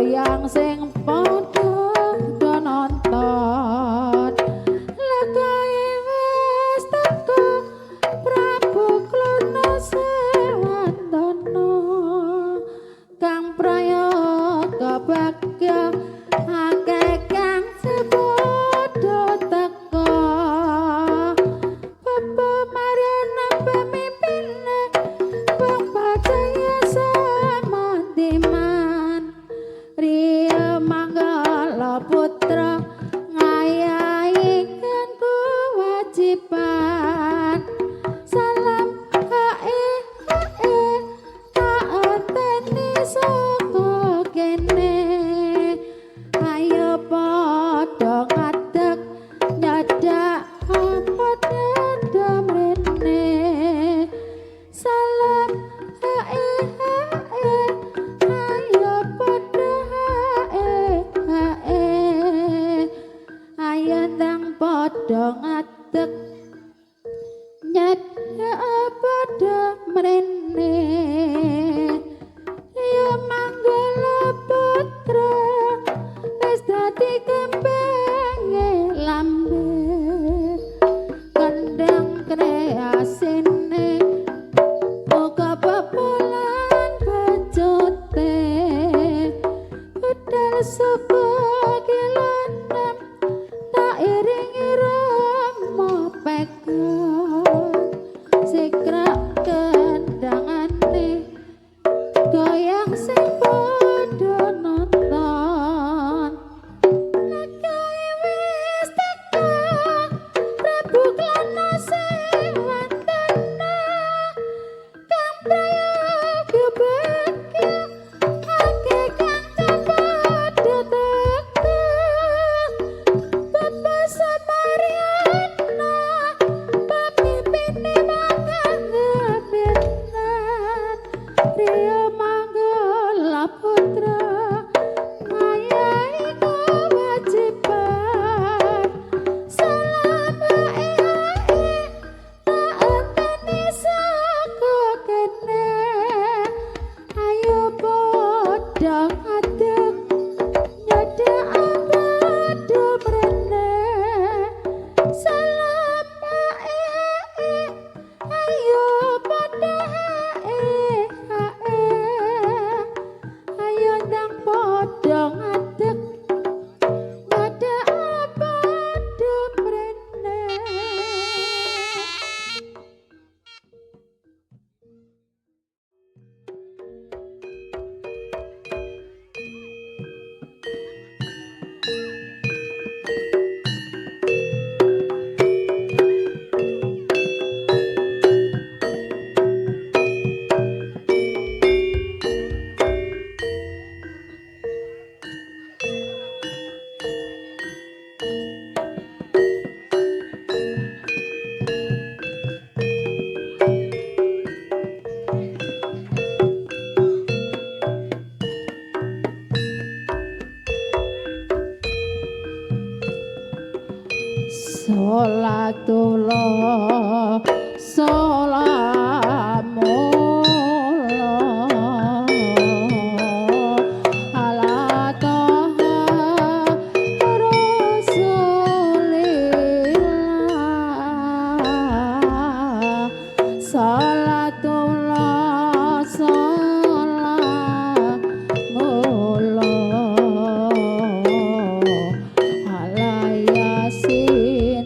Goyang sing padha do nonton. Lagae wis teko Prabu Klono Sewandana, kang prayoga bagya akeh kang sepadha teko. Bapa Mariana pemimpine Bang Bajaya Samandiman, Ria Manggala Putra ngayahikan kewajiban. Salam hae hae tak enteni saka kene, ayo padha ngadeg nyadak padha mrene. Salam hae hae ayo padha hae hae, ayo ndang padha ngadeg nyadak padha mrene. Ya Manggala Putra wis dadi kembange lambe, kendang kreasine muga pepulan bejute. Budal suku kilonem tak iringi rama pegon, sikrak kendangane goyang sing padha nonton. Lagae wis teko Prabu Klono Sewandana, kang prayoga bagya akeh kang padha teko. Bapa Samariana pamimpine mangga Ria Manggala Putra ngayahi kewajiban. Salam hae hae tak enteni saka kene, ayo padha ngadeg nyadak padha mrene. Salam hae hae ayo padha hae hae, ayo ndang padha ngadeg nyadak padha mrene. Salatullah salamullah ala Toha Rasulillah. Salatullah salamullah ala Yasin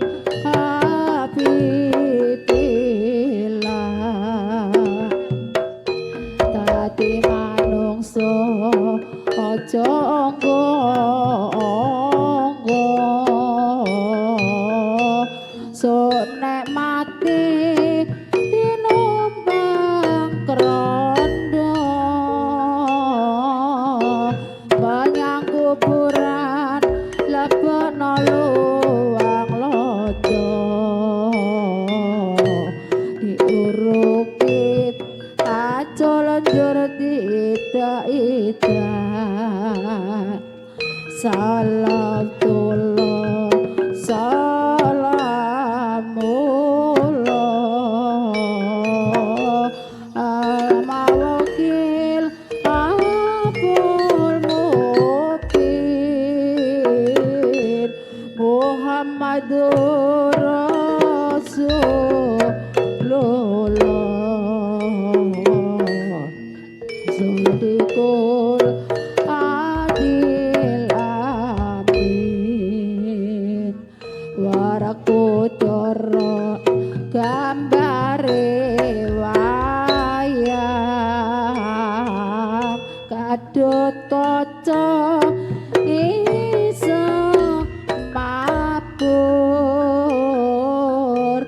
Habibillah. Dadi manungsa aja anggo-anggo, sok nek mati tinumpang krondo, menyang kuburan lebokno luang lodo, diuruki kacul njur tidak-tidak. Salatullah salamullah al mawakil abul gambare wayang kadut kaca iso mabur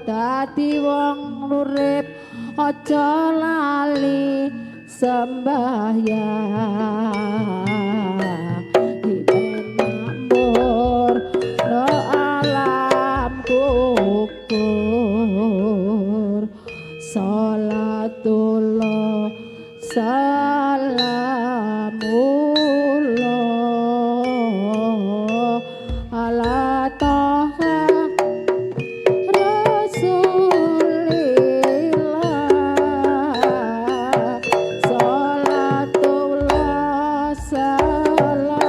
dadi wong urip aja lali sembahyang dipemakmur no alam kubur salatullah salamullah ala toha Rasulillah salatullah salamullah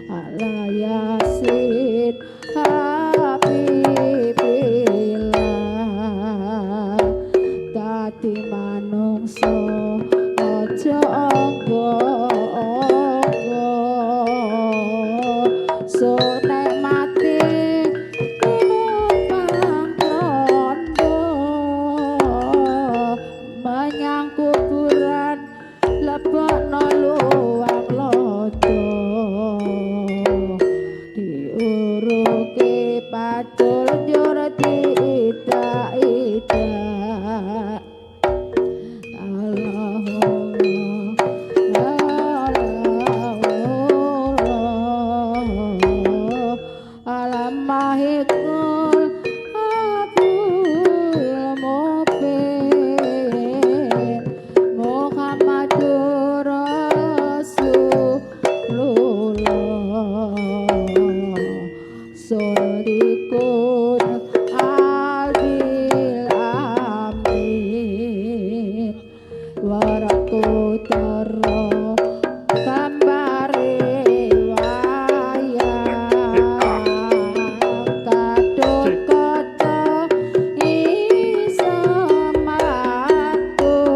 ala yasin habibillah dadi manungsa aja angga-angga so nek mati tinumpang rondo menyang kuburan lebokno luwang lodo diuruke pacul njur diidak-idak Allahumma Allah alamahikul abul mubin Muhammadur Rasulullah Sodikun adil amin Warakutara gambare wayang kadut kaca iso mabur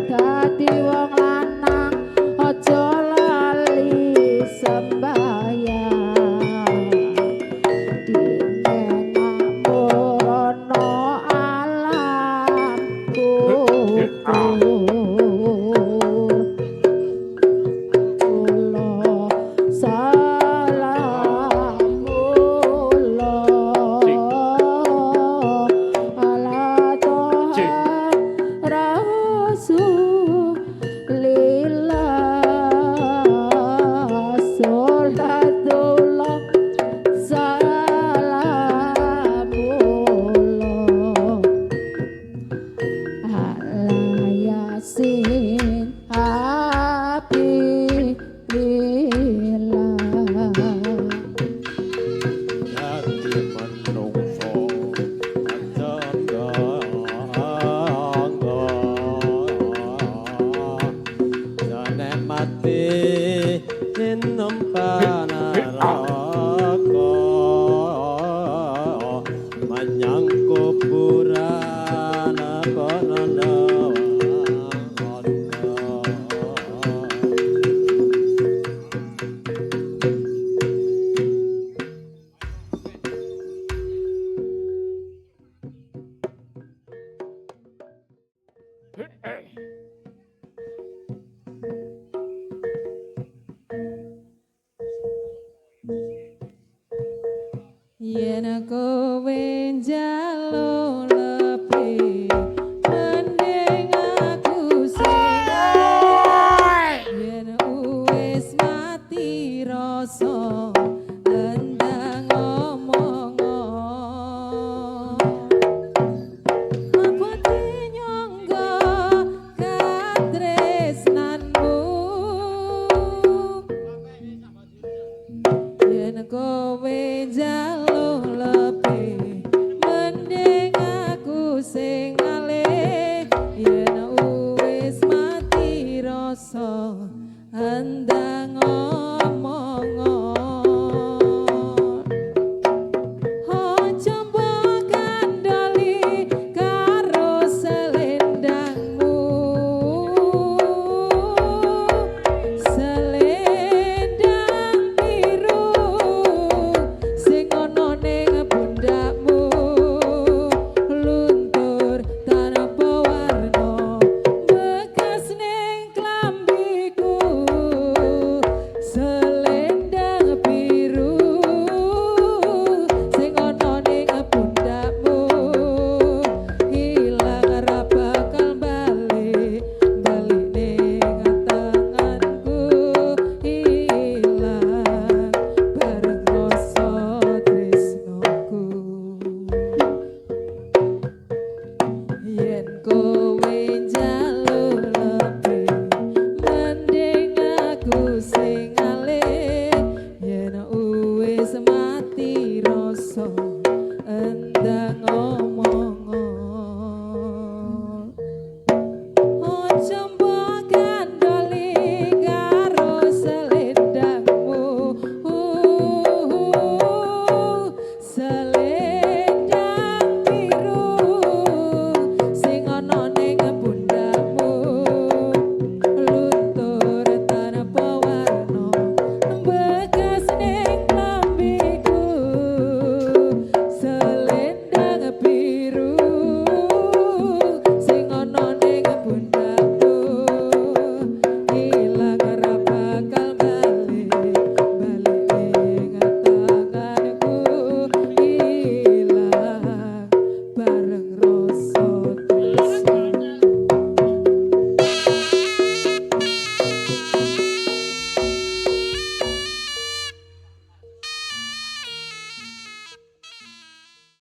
dadi wong lanang aja lali sembahyang dimenakmurana alam kubur kula salamullah ala toha Rasulillah salatullah salamullah ala yasin habibillah Dadi manungsa aja angga jane mati tinumpang neraka menyang kuburan kono. Yen kowe njaluk lebih mending aku sing yen wis mati rasa endang ngomong abote nyangga katresnanmu yen kowe njaluk lebih mending aku sing ngalih yen wis mati rasa endang ngomong. Aja mbok kandhali karo selendangmu selendang biru. dosa.